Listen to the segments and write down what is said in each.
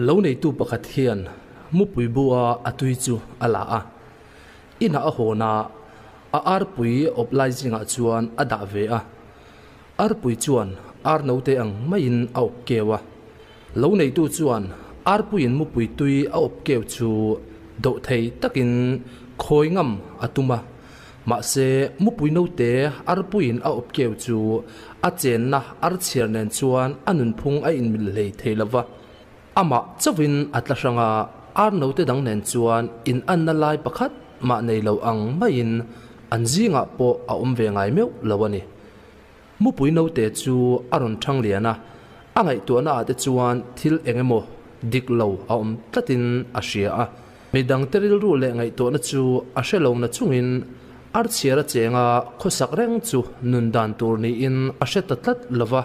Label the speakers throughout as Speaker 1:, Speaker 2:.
Speaker 1: Lo neitu pakhat hian mupui bu a a tui chu a la a, inah a hawn a, a arpui awp lai zingah chuan a dah ve a. Arpui chuan ar note ang maiin a awp keu a. Lo neitu chuan arpuiin mupui tui a awp keu chu doh thei takin khawi ngam a tum a. Mahse, mupui note arpuiin a awp keu chu a chenna archhiar nen chuan a nunphung a inmil hlei thei lo va. Amah chauhin a tla hrang a, ar note dang nen chuan inanna lai pakhat mah nei lo ang maiin an zingah pawh a awm ve ngai meuh lo a ni. Mupui note chu a rawn thang lian a, a ngaihtuahna ah te chuan thil eng emaw dik lo a awm tlatin a hria a. Midangte rilru leh ngaihtuahna chu a hre lo na chungin archhiar a chenga khawsak reng chu nun dan tur niin a hre ta tlat lo va.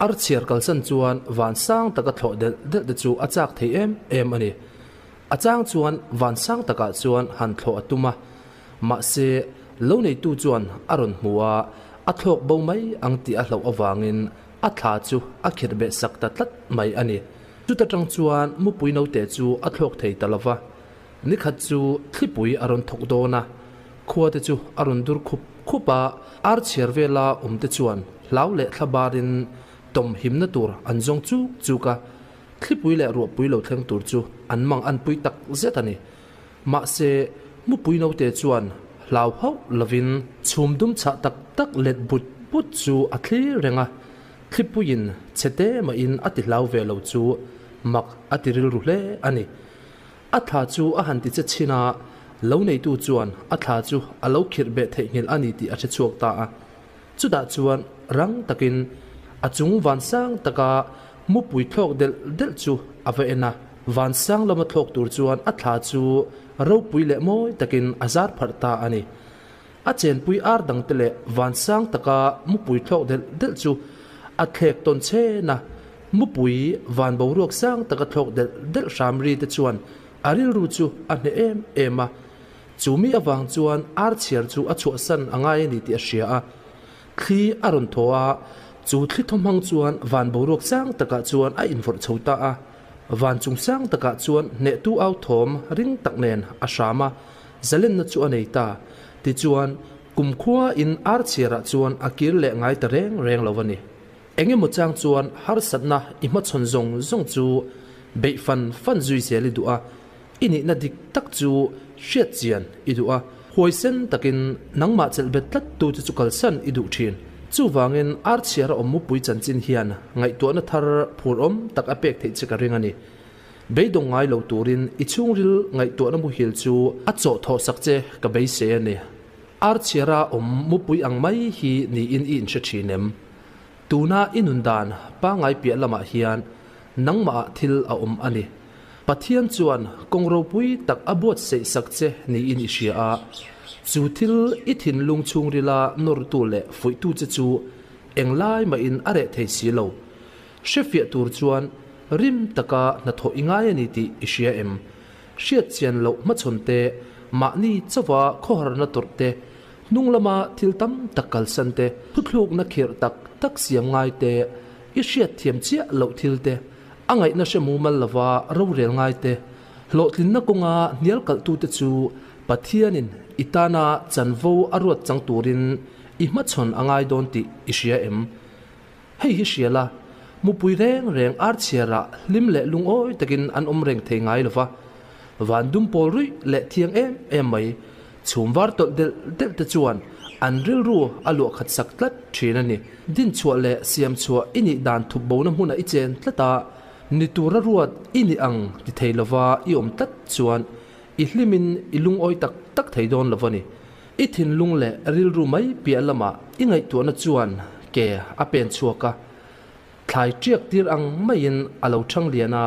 Speaker 1: Archhiar kalsan chuan van sang taka thlawh delh delh te chu a chak thei em em a ni. A chang chuan van sang takah chuan han thlawh a tum a, mahse lo neitu chuan a rawn hmu a, a thlawk bo mai ang tih a hlauh avangin a thla chu a khirh beh sak ta tlat mai a ni. Chuta tang chuan mupui note chu a thlawk thei ta lo va, nikhat chu thlipui a rawn thawk dawn a, khua te chu a rawn dur khup khup a, ar chhiar vela awm te chuan hlau leh thla barin tawm himna tur an zawng chuk chuk a, thlipui leh ruahpui lo thleng tur chu an mang an pui tak zet a ni. Mahse, mupui note chuan hlau hauh lovin chhum dum chhah tak tak let but but chu a thlir reng a, Thlipuiin chhe te mahin a ti hlau ve lo chu mak a ti rilru hle a ni. A thla chu a han ti che chhin a, lo neitu chuan a thla chu a lo khirh beh theihnghilh a ni tih a hre chhuak ta a. Chutah chuan rang takin a chung vansang taka mupui thlawk delh delh chu a va en a. Vansang lama thlawk tur chuan a thla chu ropui leh mawi takin a zar pharh ta a ni. A chenpui ar dangte leh vansang taka mupui thlawk delh delh chu a thlek tawn chhen a, mupui van boruak sang taka thlawk delh delh hram ri te chuan a rilru chu a hneh em em a. Chu mi avang chuan ar chhiar chu a chhuahsan a ngai a ni tih a hria a. Thli a rawn thaw a, chu thli thaw hmang chuan van boruak sang takah chuan a invawrh chho ta a. Van chung sang takah chuan hnehtu au thawm ring tak nen a hram a. Zalenna chu a nei ta. Tichuan, kumkhua in ar chhiarah chuan a kir leh ngai ta reng reng lo a ni. Eng emaw chang chuan harsatna i hmachhawn zawng zawng chu beih fan fan zui zel i duh a, i nihna dik tak chu hriat chian i duh a, huaisen takin nangmah chelh bet tlat tu che chu kalsan i duh thin. Chuvangin ar chhiara awm mupui chanchin hian ngaihtuahna thar phur awm tak a pek theih che ka ring a ni. Beidawng ngai lo turin i chhungril ngaihtuahna muhil chu a chawh thawh sak che ka beisei a ni. Archhiara awm mupui ang mai hi niin i inhre thin em? Tuna i nun dan pangngai piah lamah hian nangmahah thil a awm a ni. Pathian chuan kawng ropui tak a buatsaih sak che niin i hria a, chu thil i thinlung chhungrila nawrtu leh fuihtu che chu englai mahin a reh thei si lo. Hrefiah tur chuan rim taka hnathawh i ngai a ni tih i hria em? Hriat chian loh hmachhawn te, mahni chauha khawharna tawrh te, hnung lama thil tam tak kalsan te, thuthlukna khirh tak tak siam ngai te, i hriat thiam chiah loh thil te, a ngaihna hre mumal lova rorel ngai te, hlawhtlinna kawnga hnial kalhtute chu Pathianin i tana chanvo a ruat chang turin i hmachhawn a ngai dawn tih i hria em? Hei hi hria la, mupui reng reng archhiarah hlim leh lungawi takin an awm reng thei ngai lo va, van dum pawl ruih leh thiang em em mai, chhum var tawlh delh delh te chuan an rilru a luah khat sak tlat thin a ni. Dinchhuah leh siamchhuah i nih dan thup bona hmunah i chen tlat a, ni tura ruat i nih ang ti thei lova i awm tlat chuan i hlimin i lungawi tak tak thei dawn lo a ni. I thinlung leh rilru mai piah lamah i ngaihtuahna chuan ke a pen chhuak a, thlai ṭiak tir ang maiin a lo ṭhang lian a,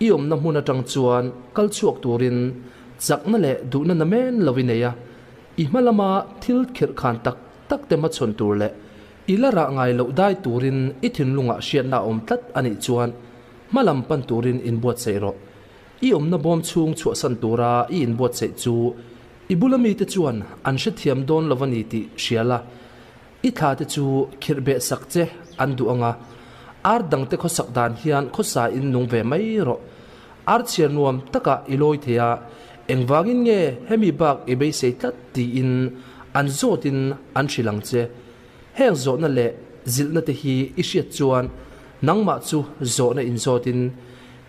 Speaker 1: i awmna hmun aṭang chuan kal chhuak turin chakna leh duhna namen lo i nei a, i hma lama thil khirh khan tak tak te hmachhawn tur leh i la rah ngai loh dai turin i thinlungah hriatna a awm tlat a nih chuan hma lam pan turin inbuatsaih rawh. I awmna bawm chhung chhuahsan tura i inbuatsaih chu I bula mite chuan an hrethiam dawn lo a ni tih hria la, i thla te chu khirh beh sak che an duh ang a, Ar dangte khawsak dan hian khawsa in nung ve mai rawh. Ar chhiar nuam takah i lawi thei a, engvangin nge hemi bak i beisei tlat tiin an zawtin an hrilh ang che. Heng zawhna leh zilhna te hi i hriat chuan nangmah chu zawhna inzawtin,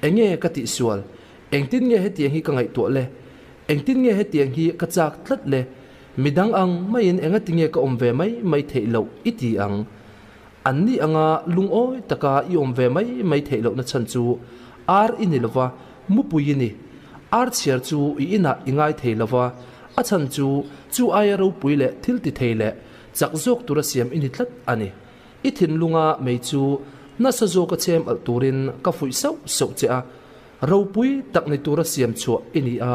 Speaker 1: Enge ka tihsual? Engtin nge hetiang hi ka ngaihtuah le? Engtin nge hetiang hi ka chak tlat le? Midang ang maiin engati nge ka awm ve mai mai theih loh i ti ang? An ni anga lungawi taka i awm ve mai mai theih lohna chhan chu ar i ni lova, mupui i ni. Ar chhiar chu i inah i ngai thei lova, a chhan chu chu aia ropui leh thil ti thei leh chak zawk tura siam i ni tlat a ni. I thinlunga mei chu nasa zawka chem alh turin ka fuih sauh sauh che a, Ropui tak nei tura siam chhuah i ni a,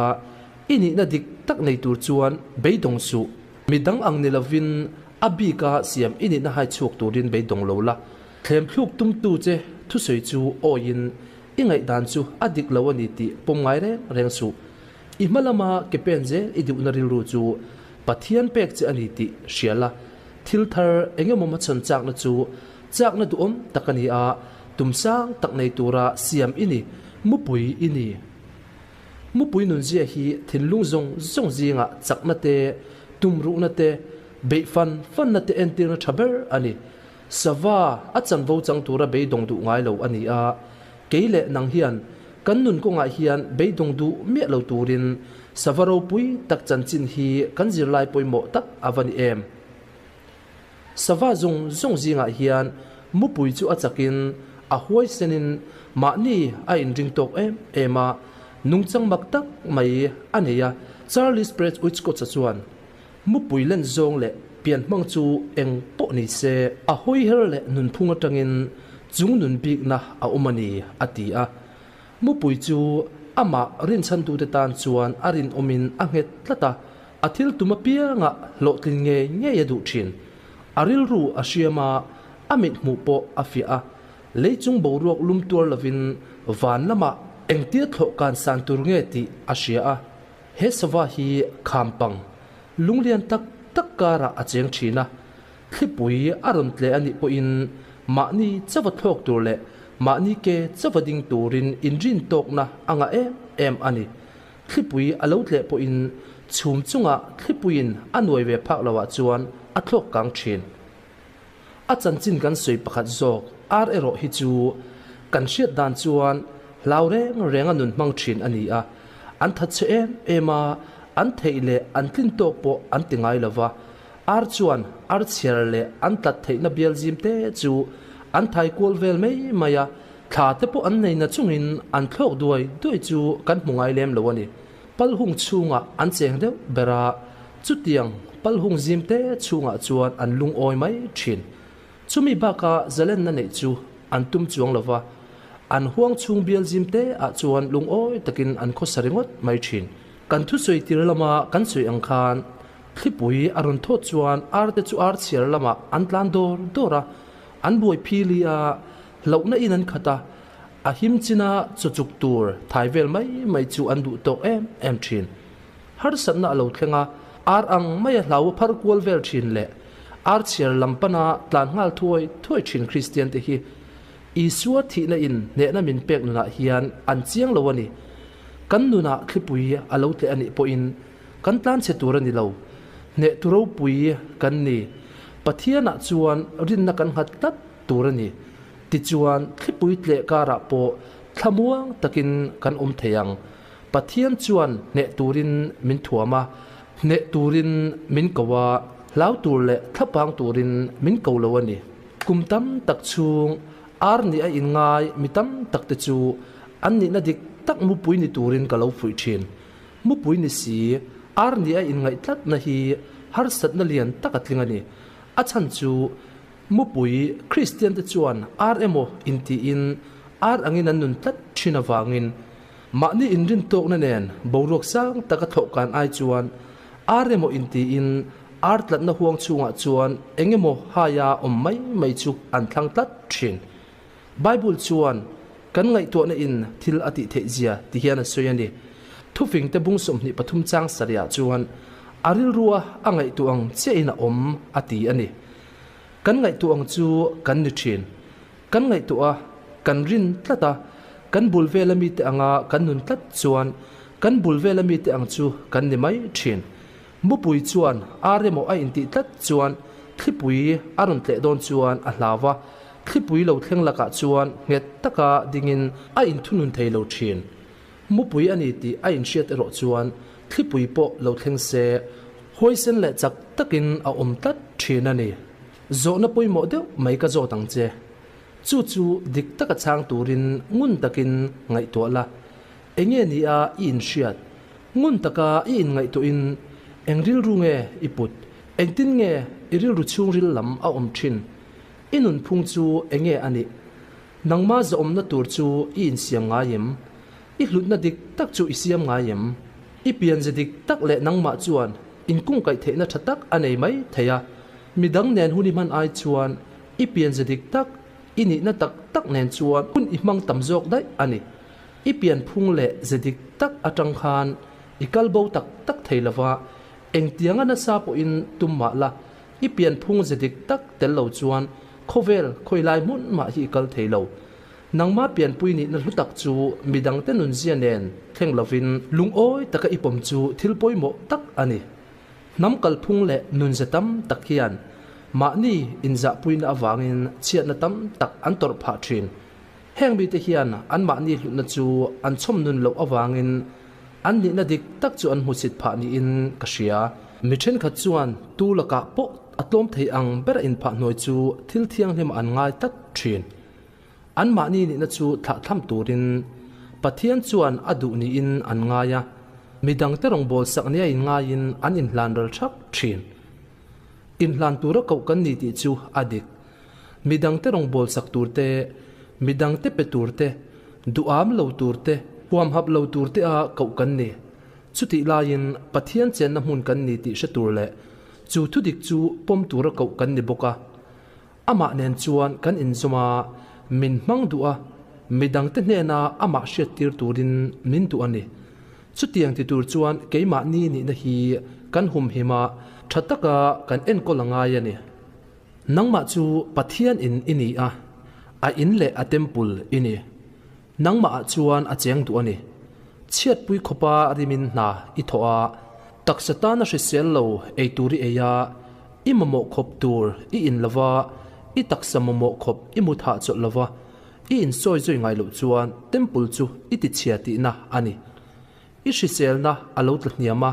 Speaker 1: i nihna dik tak nei tur chuan beidawng suh. Midang ang ni lovin a bika siam i nihna hai chhuak turin beidawng lo la. Thlem thluk tumtu che thusawi chu awiin i ngaihdan chu a dik lo a ni tih pawm ngai reng reng suh. I hma lama ke pen zel i duhna rilru chu Pathian pek che a ni tih hria la. Thil thar eng emaw hmachhawn chakna chu Chakna duhawm tak a ni a, tum sang tak nei tura siam i ni, mupui i ni. Mupui nunzia hi thinlung zawng zawng zingah chakna te, tumruhna te, beih fan fanna te entirna tha ber a ni. Sava a chanvo chang tura beidawng duh ngai lo a ni a, kei leh nang hian kan nun kawngah hian beidawng duh miah lo turin sava ropui tak chanchin hi kan zirlai pawimawh tak a va ni em. Sava zawng zawng zingah hian mupui chu a chakin a huaisenin mahni a inring tawk em em a, nungchang mak tak mai a nei a. Charles Prescott-a chuan mupui len zawng leh pianhmang chu eng pawh ni se, a hawiher leh nunphung atangin chung nun bikna a awm a ni, a ti a. Mupui chu amah rinchhantute tan chuan a rinawmin a nghet tlat a, A thil tum apiangah hlawhtlin ngei ngei a duh thin. A rilru a hriam a, a mit hmuh pawh a fiah a. Lei chung boruak lum tuar lovin van lamah engtia thlawh kan san tur nge tih a hria a. He sava hi kham pang, lunglian tak tak karah a cheng thin a. Thlipui a rawn tle a nih pawhin mahni chauva thlawk tur leh mahni ke chauva ding turin inrin tawkna a ngah em em a ni. Thlipui a lo tleh pawhin chhum chungah thlipuiin a nuai ve phak loah chuan a thlawk kang thin. A chanchin kan sawi pakhat zawk ar erawh hi chu kan hriat dan chuan hlau reng reng a nun hmang thin a ni a, an thatchhe em em a, an theih leh an tlin tawk pawh an ti ngai lo va, ar chuan ar chhiar leh an tlat theihna bial zim te chu an thai kual vel mai mai a, Thla te pawh an nei na chungin an thlawk duai duai chu kan hmu ngai lem lo a ni. Palhung chhungah an cheng deuh ber a, chutiang palhung zim te chhungah chuan an lungawi mai thin. Chumi baka zalenna neih chu an tum chuang lo va, an huang chhung bial zim te ah chuan lungawi takin an khawsa ringawt mai thin. Kan thusawi tir lama kan sawi ang khan thlipui a rawn thawt chuan ar te chu ar chhiar lamah an tlan dawr dawr a, an buai phili a, Hlauhna in an khat a, a him china chaw chuk tur thai vel mai mai chu an duh tawk em em thin. Harsatna a lo thleng a, ar ang maia hlau a phar kual vel thin leh ar chhiar lam pana tlan nghal thuai thuai thin Kristian te hi Isua thihna in hnehna min pek nunah hian an chiang lo a ni. Kan nunah thlipui a lo tleh a nih pawhin kan tlan chhe tur a ni lo. Hneh tu ropui kan ni. Pathianah chuan rinna kan nghat tlat tur a ni. Tichuan, thlipui tleh karah pawh thlamuang takin kan awm thei ang. Pathian chuan hneh turin min thuam a, hneh turin min ko a, hlau tur leh thlapang turin min ko lo a ni. Kum tam tak chhung ar nih a inngai mi tam tak te chu an nihna dik tak mupui ni turin ka lo fuih thin. Mupui ni si, ar nih a inngaih tlatna hi harsatna lian tak a tling a ni. A chhan chu Mupui Kristiante chuan ar emaw intiin ar angin an nun tlat thin avangin mahni inrintawkna nen boruak sang taka thlawhkan ai chuan ar emaw intiin ar tlatna huang chhungah chuan eng emaw haia awm mai mai chu an thlang tlat thin. Bible chuan kan ngaihtuahna in thil a tih theih zia ti hian a sawi a ni. Thufingte bung 23 chang sarihah chuan a rilrua a ngaihtuah ang chiahin a awm a ti a ni. Kan ngaihtuah ang chu kan ni thin. Kan ngaihtuah a, kan rin tlat a, kan bul vela mite anga kan nun tlat chuan kan bul vela mite ang chu kan ni mai thin. Mupui chuan ar emaw a intih tlat chuan thlipui a rawn tleh dawn chuan a hlau a, thlipui lo thleng lakah chuan nghet taka dingin a inthunun thei lo thin. Mupui a ni tih a inhriat erawh chuan thlipui pawh lo thleng se, huaisen leh chak takin a awm tlat thin a ni. Zawhna pawimawh deuh mai ka zawt ang che. Chu chu dik taka chhang turin ngun takin ngaihtuah la. Enge ni a i inhriat? Ngun taka i inngaihtuahin eng rilru nge i put? Engtin nge i rilru chhungril lam a awm thin? I nunphung chu enge a nih? Nangma zawmna tur chu i insiam ngai em? I hlutna dik tak chu i siam ngai em? I pianze dik tak leh nangmah chuan inkungkaih theihna tha tak a nei mai thei a. Midang nen hun i hman ai chuan i pianze dik tak, i nihna tak tak nen chuan hun i hmang tam zawk daih a ni. I pianphung leh ze dik tak atang khan i kal bo tak tak thei lova, engtianga nasa pawhin tum mah la, I pianphung ze dik tak tel lo chuan khawvel khawi lai hmun mah hi i kal thei lo. Nangma pianpui nihna hlu tak chu midangte nunzia nen thleng lovin lungawi taka i pawm chu thil pawimawh tak a ni. Hnam kalphung leh nunze tam tak hian mahni inzahpuina avangin chhiatna tam tak an tawrh phah thin. Heng mite hian anmahni hlutna chu an chhawm nun loh avangin an nihna dik tak chu an hmusit phah niin ka hria. Mi thenkhat chuan tu lakah pawh a tlawm thei ang ber a inphah hnuai chu thil thianghlim an ngai tlat thin. Anmahni nihna chu thlahthlam turin Pathian chuan a duh niin an ngai a, midangte rawngbâwl sak nia inngaiin an inhlan ral thap thin. Inhlan tura koh kan ni tih chu a dik. Midangte rawngbâwl sak tur te, midangte pe tur te, duham lo tur te, huamhap lo tur te a koh kan ni. Chutih laiin Pathian chenna hmun kan ni tih hre tur leh chu thudik chu pawm tura koh kan ni bawk a. Amah nen chuan kan inzawm a, min hmang duh a, midangte hnena amah hriattir turin min duh a ni. Chutiang ti tur chuan keimahni nihna hi kan humhim a, tha taka kan enkawl a ngai a ni. Nangmah chu Pathian in i ni a, a in leh a temple i ni. Nangmahah chuan a cheng duh a ni. Chhiatpui khawpa rimin hna i thawh a, taksa tana hrisel lo ei tur i ei a, i mamawh khawp tur i in lo va, i taksa mamawh khawp i mu thah chawlh lo va, i insawi zui ngai loh chuan temple chu i tichhia tihna a ni. I hriselna a lo tla hniam a,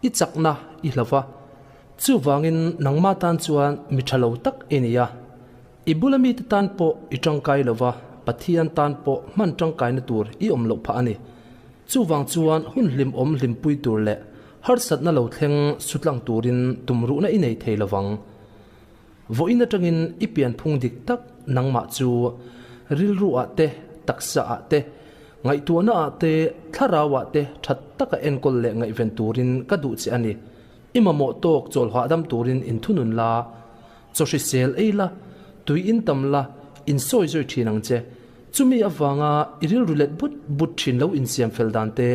Speaker 1: i chakna i hlo va. Chuvangin nangmah tan chuan mi tha lo tak i ni a. I bula mite tan pawh i tangkai lo va, Pathian tan pawh hman tangkaina tur i awm loh phah a ni. Chuvang chuan hun hlimawm hlimpui tur leh harsatna lo thleng sutlang turin tumruhna i nei thei lo vang. Vawiin atangin i pianphung dik tak nangmah chu rilru ah te, taksa ah te, ngaihtuahna ah te, thlarau ah te that taka enkawl leh ngaihven turin ka duh che a ni. I mamawh tawk chawl hahdam turin inthunun la, chaw hrisel ei la, tui intam la, insawi zui thin ang che. Chumi avanga i rilru let but but thin lo insiam fel dan te,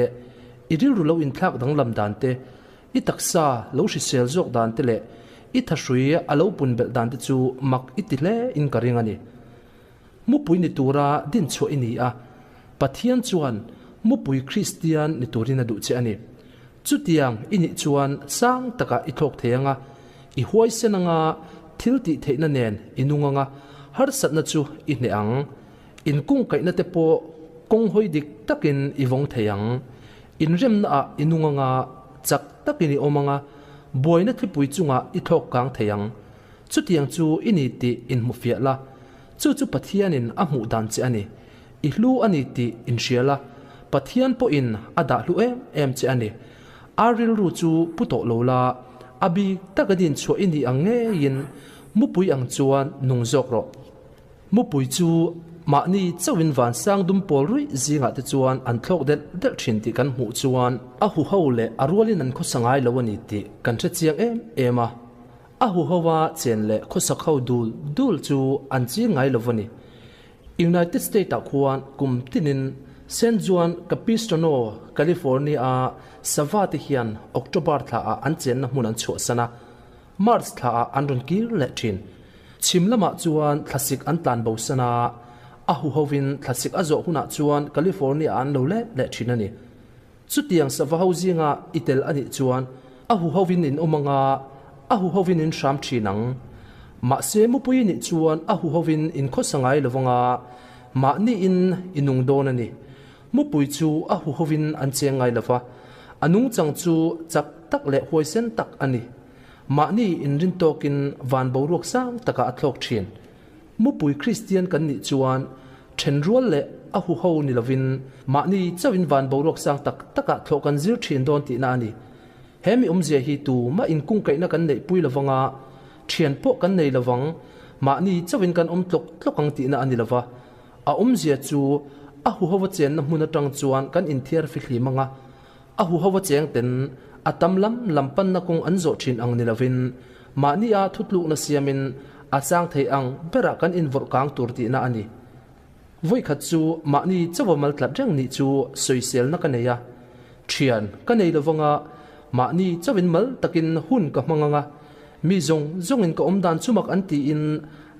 Speaker 1: i rilru lo inthlak danglam dan te, I taksa lo hrisel zawk dan te leh i thahrui a lo pun belh dan te chu mak i ti hle in ka ring a ni. Mupui ni tura din chhuah i ni a, Pathian chuan mupui Kristian ni turin a duh che a ni. Chutiang i nih chuan sang takah i thlawk thei ang a, i huaisen anga thil tih theihna nen i nung ang a, harsatna chu i hneh ang. Inkungkaihna te pawh kawng hawi dik takin i vawng thei ang. Inremnaah i nung anga, chak takin i awm anga, buaina thlipui chungah i thlawk kang thei ang. Chutiang chu i ni tih inhmufiah la, chu chu Pathianin a hmuh dan che a ni. I hlu a ni tih inhria la, Pathian pawhin a dah hlu em em che a ni. Ar rilru chu pu tawh lo la, a bik taka dinchhuah i nih ang ngeiin mupui ang chuan nung zawk rawh. Mupui chu mahni chauhin vansang dum pawl ruih zingah te chuan an thlawk delh delh thin tih kan hmuh chuan a huho leh a rualin an khawsa ngai lo a ni tih kan hre chiang em em a. A huhoa chen leh khawsak ho dul dul chu an ching ngai lo a ni. United State-ah khuan kum tinin San Juan Capistrano, California-a sava te hian October thlaah an chenna hmun an chhuahsan a, March thlaah an rawn kir leh thin. Chhim lamah chuan thlasik an tlan bo san a, a huhovin thlasik a zawh hunah chuan California-ah an lo let leh thin a ni. Chutiang sava ho zinga i tel a nih chuan a huhovin in awm anga, a huhovin in hram thin ang. Mahse mupui nih chuan a huhovin in khawsa ngai lo anga, mahniin i nung dawn a ni. Mupui chu a huhovin an cheng ngai lo va, a nungchang chu chak tak leh huaisen tak a ni. Mahni inrin tawkin van boruak sang takah a thlawk thin. Mupui Kristian kan nih chuan thenrual leh a huho ni lovin mahni chauhin van boruak sang tak takah thlawh kan zir thin dawn tihna a ni. He mi awmzia hi tumah inkungkaihna kan neihpui lovanga thian pawh kan nei lovang, mahni chauhin kan awm tlawk tlawk ang tihna a ni lova. A awmzia chu a huhova chenna hmun atang chuan kan inthiar fihlim anga, A huhova cheng ten a tam lam lam panna kawng an zawh thin ang ni lovin mahnia thutlukna siamin a chang thei ang berah kan invawrh kang tur tihna a ni. Vawikhat chu mahni chauha mal tlat reng nih chu sawiselna ka nei a, thian ka nei lovanga mahni chauhin mal takin hun ka hmang anga mi zawng zawngin ka awm dan chumak an tiin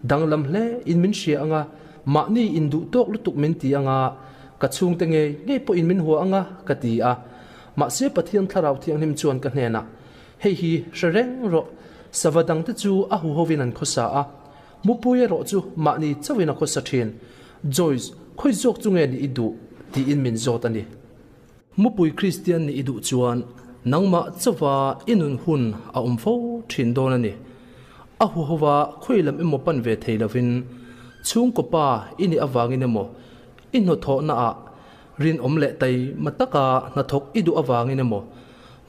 Speaker 1: danglam hle in min hria anga mahni induh tawk lutuk min ti anga Ka chhungte ngei ngei pawhin min hua anga ka ti a. Mahse Pathian Thlarau Thianghlim chuan ka hnenah, Hei hi hre reng rawh, sava dangte chu a huhovin an khawsa a, mupui erawh chu mahni chauhin a khawsa thin. Joyce, khawi zawk chu nge nih i duh? tiin min zawt a ni. Mupui Kristian nih i duh chuan nangmah chauha i nun hun a awm fo thin dawn a ni. A huhova khawi lam emaw pan ve thei lovin chhungkaw pa i nih avangin emaw I hnawthawhnaah rinawm leh taima taka hnathawk i duh avangin emaw,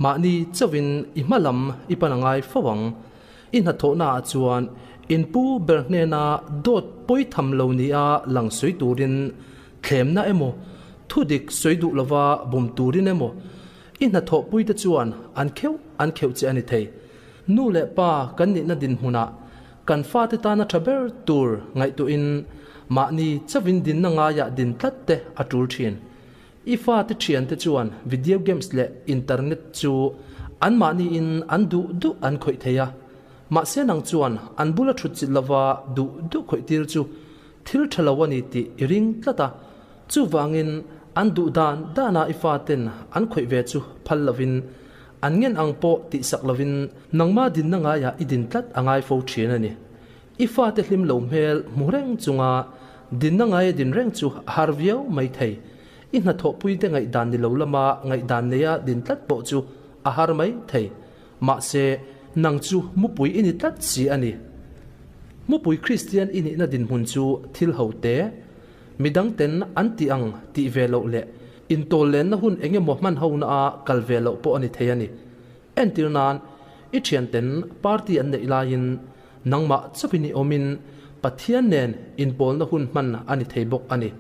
Speaker 1: mahni chauhin i hma lam i pan a ngai fo ang. I hnathawhnaah chuan in pu ber hnena dawt pawi tham lo nia lang sawi turin thlemna emaw, thudik sawi duh lova bum turin emaw i hnathawhpuite chuan an kheuh an kheuh che a ni thei. Nu leh pa kan nihna dinhmunah Kan fate tana tha ber tur ngaihtuahin mahni chauhin dinna ngaiah din tlat te a tul thin. I fate thiante chuan video games leh internet chu anmahniin an duh duh an khawih thei a, mahse nang chuan an bula thut chilh lova duh duh khawih tir chu thil tha lo a ni tih i ring tlat a, chuvangin an duh dan dana i faten an khawih ve chu phal lovin An ngen ang pawh tihsak lovin nangma dinna ngaiah i din tlat a ngai fo thin a ni. I fate hlim lo hmel hmu reng chunga dinna ngaia din reng chu a har viau mai thei. I hnathawhpuite ngaihdan ni lo lama ngaihdan neia din tlat pawh chu a har mai thei. Mahse, nang chu mupui i ni tlat si a ni. Mupui Kristian i nihna dinhmun chu thil ho te, midangten an tih ang tih ve loh leh Intawllenna hun eng emaw hman hona a kal ve loh pawh a ni thei a ni. Entir nan, i thianten party an neih laiin nangmah chauhin i awmin Pathian nen inpawlna hun hman a ni thei bawk a ni.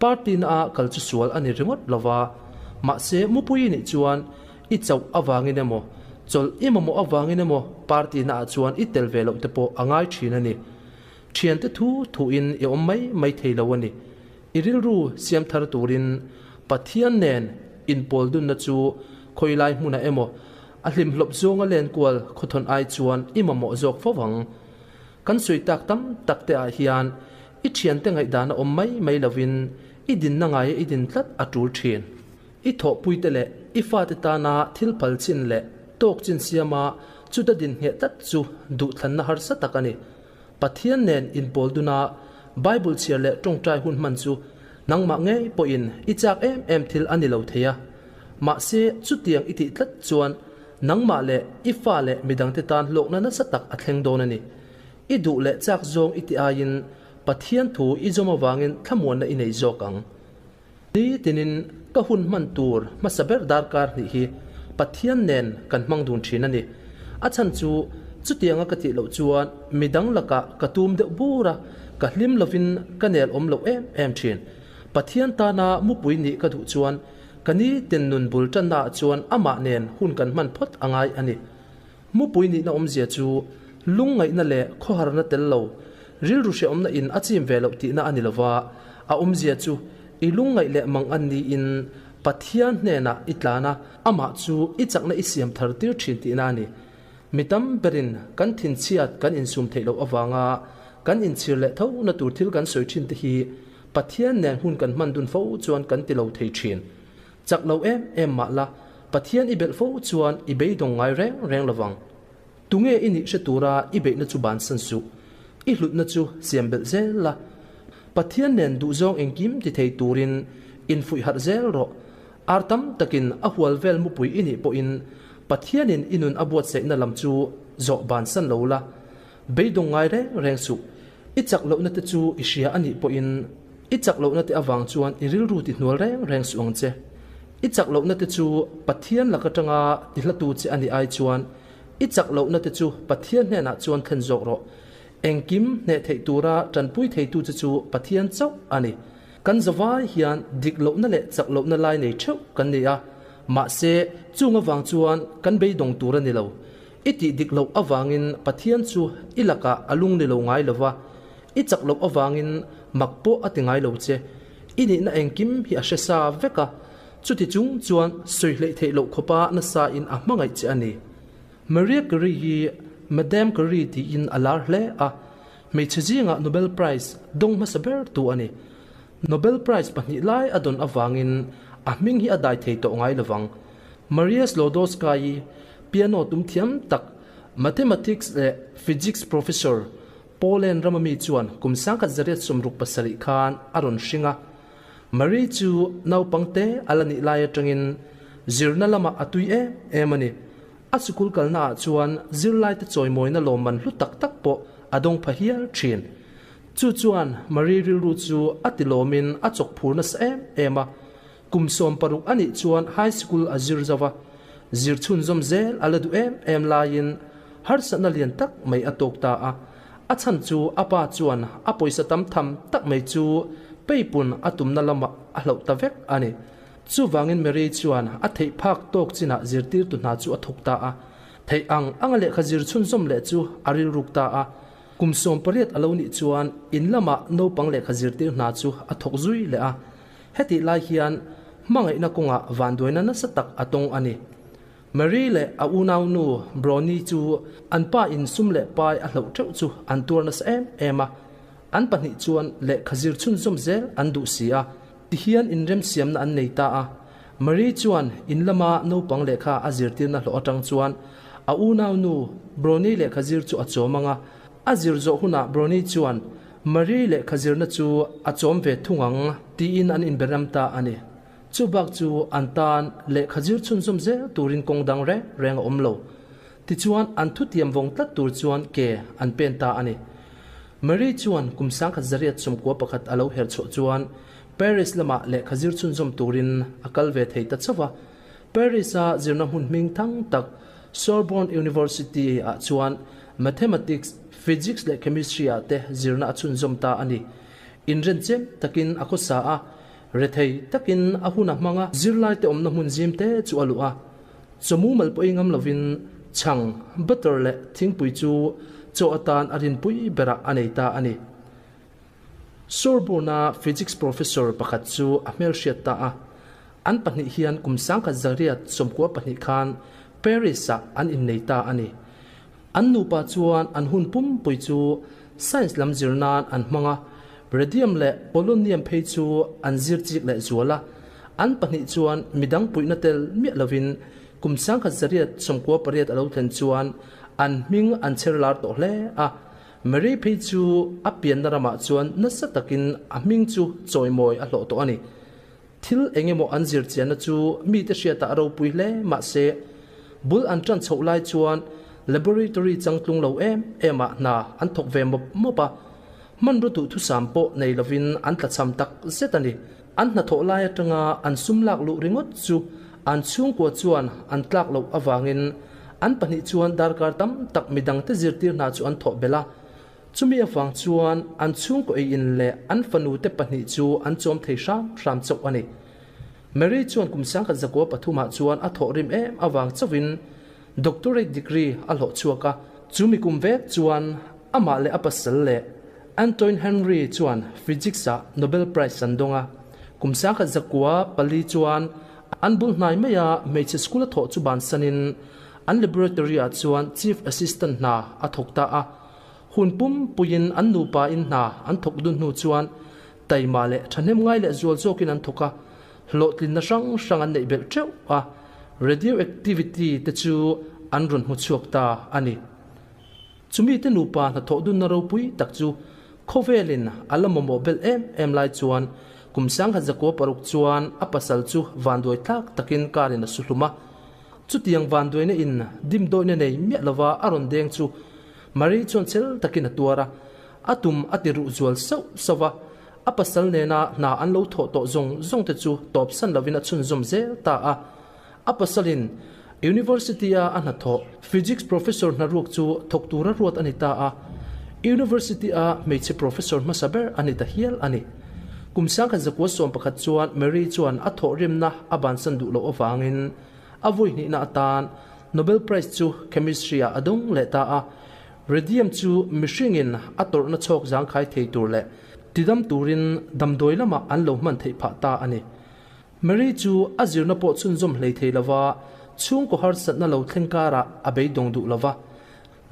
Speaker 1: Party na a kal chu sual a ni ringawt lo va, mahse mupui i nih chuan i chauh avangin emaw, chawlh i mamawh avangin emaw party na ah chuan i tel ve loh te pawh a ngai thin a ni. Thiante thu thuin i awm mai mai thei lo a ni. I rilru siam thar turin Pathian nen inpawl dunna chu khawi lai hmunah emaw a hlimhlawp zawnga len kual khawthawn ai chuan i mamawh zawk fo ang. Kan sawi tak tam tak te ah hian i thiante ngaihdana awm mai mai lovin i dinna ngaia i din tlat a tul thin. I thawhpuite leh i fate tana thil phal chin leh tawk chin siama chuta din ngheh tlat chu duhthlanna harsa tak a ni. Pathian nen inpawl duna Bible chhiar leh tawngtai hun hman chu nangmah ngei pawhin i chak em em thil a ni lo thei a. Mahse, chutiang i tih tlat chuan nangmah leh i fa leh midangte tan hlawkna nasa tak a thleng dawn a ni. I duh leh chak zawng i tih aiin Pathian thu i zawm avangin thlamuanna i nei zawk ang. Ni tinin ka hun hman tur hmasa ber darkar hnih hi Pathian nen kan hmang dun thin a ni. A chhan chu chutianga ka tih loh chuan midang lakah ka tum deuh bur a, ka hlim lovin ka nel awm loh em em thin. Pathian tana mupui nih ka duh chuan ka ni tin nun bul tannaah chuan amah nen hun kan hman phawt a ngai a ni. Mupui nihna awmzia chu lungngaihna leh khawharna tel lo, rilru hrehawmna in a chim ve loh tihna a ni lova, a awmzia chu i lungngaih leh mang an niin Pathian hnenah i tlan a, amah chu i chakna i siam thar tir thin tihna a ni. Mi tam berin kan thinchhiat kan insum theih loh avanga kan inchhir leh tho na tur thil kan sawi thin te hi Pathian nen hun kan hman dun fo chuan kan ti lo thei thin. Chak lo em em mah la, Pathian i belh fo chuan i beidawng ngai reng reng lovang. Tunge i nih hre tura i beihna chu bansan suh. I hlutna chu siam belh zel la. Pathian nen duhzawng engkim ti thei turin infuih harh zel rawh. Ar tam takin a hual vel mupui i nih pawhin Pathianin i nun a buatsaihna lam chu zawh bansan lo la. Beidawng ngai reng reng suh. I chak lohna te chu i hria a nih pawhin i chak lohna te avang chuan i rilru ti hnual reng reng suh ang che. I chak lohna te chu Pathian lak atanga ti hlatu che a nih ai chuan i chak lohna te chu Pathian hnenah chuan thlen zawk rawh. Engkim hneh theih tura tanpui theitu che chu Pathian chauh a ni. Kan zavai hian dik lohna leh chak lohna lai nei theuh kan ni a, mahse chung avang chuan kan beidawng tur a ni lo. I tih dik loh avangin Pathian chu i lakah a lung ni lo ngai lo va, i chak loh avangin mak pawh a ti ngai lo che. I nihna engkim hi a hre sa vek a, chuti chung chuan sawi hleih theih loh khawpa nasa in a hmangaih che a ni. Maria Curie hi Madame Curie tiin a lar hle a, hmeichhe zingah Nobel Prize dawng hmasa ber tu a ni. Nobel Prize pahnih lai a dawn avangin a hming hi a dai thei tawh ngai lovang. Maria Slodowska-i piano tum thiam tak, mathematics leh physics professor, Poland rama mi chuan kum 1967 khan a rawn hring a. Marie chu naupangte a la nih lai atangin zirna lamah a tui em em a ni. A sikul kalnaah chuan zirlaite chawimawina lawmman hlu tak tak pawh a dawng pha hial thin. Chu chuan Marie rilru chu a tilawmin a chawk phur nasa em em a. Kum 60 a nih chuan high school a zir zo va, zir chhunzawm zel a la duh em em laiin harsatna lian tak mai a tawk ta a. A chhan chu a pa chuan a pawisa tam tham tak mai chu peipun a tumna lamah a hloh ta vek a ni. Chuvangin Mary chuan a theih phak tawk chinah zirtirtu hna chu a thawk ta a. Theih ang anga lehkha zir chhunzawm leh chu a rilruk ta a. Kum 18 a lo nih chuan in lamah naupang lehkha zirtir hna chu a thawk zui leh a. Hetih lai hian hmangaihna kawngah vanduaina nasa tak a tawng a ni. Marie leh a unaunu Brony chu an pa in sum leh pai a hloh teuh chu an tuar nasa em em a. An pahnih chuan lehkha zir chhunzawm zel an duh si a, tihian inremsiamna an nei ta a. Marie chuan in lama naupang lehkha a zirtirna hlawh atang chuan a unaunu Brony lehkha zir chu a chawm ang a. A zir zawh hunah Brony chuan Marie lehkha zirna chu a chawm ve thung ang tiin an inberam ta a ni. Chu bak chu an tan lehkha zir chhunzawm zel turin kawng dang reng reng a awm lo. Tichuan an thutiam vawng tlat tur chuan ke an pen ta a ni. Marie chuan kum 1991 a lo her chhuah chuan Paris lamah lehkha zir chhunzawm turin a kal ve thei ta chauh a. Paris-a zirna hmun hming thang tak Sorbonne University-ah chuan Mathematics, Physics leh Chemistry-ah te zirna a chhunzawm ta a ni. Inrenchem takin a khawsa a, rethei takin a hun a hmang a. Zirlaite awmna hmun zim te chu a luh a, chawmu mal pawh ngam lovin chhang, butter leh thingpui chu chaw atan a rinpui berah a nei ta a ni. Sorbonne-a Physics professor pakhat chu a hmelhriat ta a, an pahnih hian kum 1992 khan Paris-ah an innei ta a ni. An nupa chuan an hun pumpui chu science lam zir nan an hmang a, radium leh polonium phei chu an zir chik leh zual a. An pahnih chuan midang puihna tel miah lovin kum 1998 a lo thlen chuan an hming an chher lar tawh hle a. Mary phei chu a pianna ramah chuan nasa takin a hming chu chawimawi a hlawh tawh a ni. Thil eng emaw an zir chianna chu mite hriatah a ropui hle mahse, bul an ṭan chhoh lai chuan laboratory changtlung lo em em ah hna an thawk ve mawp mawp a, hmanraw duhthusam pawh nei lovin an tlachham tak zet a ni. An hnathawh lai aṭanga an sum lak luh ringawt chu an chhungkua chuan an tlak loh avangin an pahnih chuan darkar tam tak midangte zirtir hna chu an thawh belh a. Chumi avang chuan an chhungkaw ei in leh an fanu te pahnih chu an chawm thei hram hram chauh a ni. Mary chuan kum 1903 ah chuan a thawh rim em avang chauhin doctorate degree a hlawh chhuak a. Chumi kum vek chuan amah leh a pasal leh Antoine Henry chuan Physics ah Nobel Prize an dawng a. Kum 1904 chuan an bul hnai maia hmeichhe school a thawh chu bansanin. an laboratory ah chuan chief assistant hna a thawk ta a. Hun pum puiin an nupa in hna an thawk dun hnu chuan taima leh thahnem ngai leh zual zawkin an thawk a, hlawhtlinna hrang hrang an neih belh teuh a, radioactivity te chu an rawn hmu chhuak ta a ni. Chumi te nupa hnathawh dunna ropui tak chu khawvelin a la mamawh belh em em lai chuan kum 1906 chuan a pasal chu vanduai tlak takin car in a su hlum a. Chutiang vanduaina in dimdawihna nei miah lova a rawn deng chu Marie chuan chel takin a tuar a, a tum a ti ruh zual sauh sauh a, a pasal nena hna an lo thawh tawh zawng zawng te chu tawpsan lovin a chhunzawm zel ta a. A pasalin University-a a hnathawh Physics Professor hnaruak chu thawk tura ruat a ni ta a, University-a hmeichhe Professor hmasa ber a ni ta hial a ni. Kum 1911 chuan Marie chuan a thawhrimna a bansan duh loh avangin a vawi hnihna atan Nobel Prize chu Chemistry-ah a dawng leh ta a, Radium chu mihringin a tawrhna chhawk zangkhai thei tur leh tidam turin damdawi lamah an lo hman theih phah ta a ni. Mary chu a zirna pawh chhunzawm hlei thei lova, chhungkaw harsatna lo thleng karah a beidawng duh lova.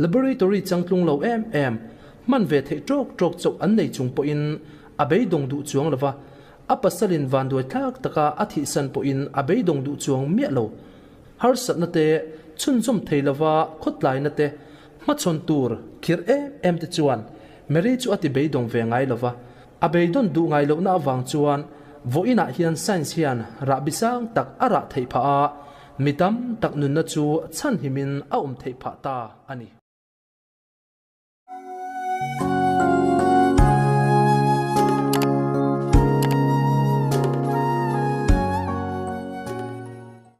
Speaker 1: Laboratory changtlung lo em em, hman ve theih tawk tawk chauh an nei chung pawhin a beidawng duh chuang lova, a pasalin vanduai thlak taka a thihsan pawhin a beidawng duh chuang miah lo. Harsatna te, chhunzawm thei lova khawtlaina te, hmachhawn tur khirh em em te chuan Mary chu a ti beidawng ve ngai lova. A beidawn duh ngai lohna avang chuan vawiinah hian science hian rahbi sang tak a rah theih phah a, mi tam tak nunna chu chhanhimin a awm theih phah ta a ni.